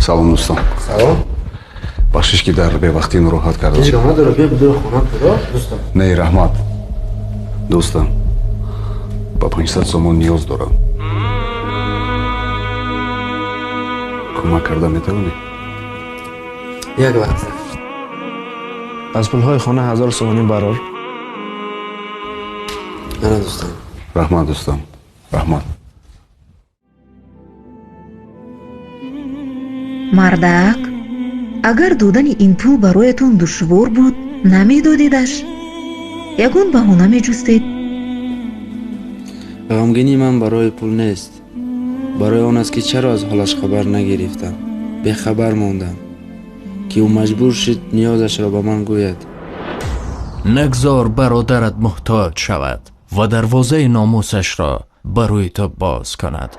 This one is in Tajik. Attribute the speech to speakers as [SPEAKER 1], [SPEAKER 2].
[SPEAKER 1] Салом, дӯстон.
[SPEAKER 2] Салом.
[SPEAKER 1] Бахшиш, ки дар бевақтӣ нороҳат кардам.
[SPEAKER 2] Ҳеҷ гап надорад, биё, бидури хона туро, дӯстам.
[SPEAKER 1] Не, раҳмат, дӯстам. Ба 500 сомон ниёз дорам, кӯмак карда метавонӣ?
[SPEAKER 2] Як лаҳза.
[SPEAKER 3] Аз пулҳои хона 1000 сомонӣ барор.
[SPEAKER 2] Ана, дӯстам.
[SPEAKER 1] Раҳмат, дӯстам, раҳмат.
[SPEAKER 4] Мардак, агар додани ин пул бароятон душвор буд, намедодедаш, ягон баҳона меҷустед.
[SPEAKER 5] Ғамгинии ман барои пул нест, барои он аст, ки чаро аз ҳолаш хабар нагирифтам, бехабар мондам, ки ӯ маҷбур шуд ниёзашро ба ман гӯяд.
[SPEAKER 6] Нагзор бародарат муҳтоҷ шавад ва дарвозаи номусашро ба рӯи ту боз кунад.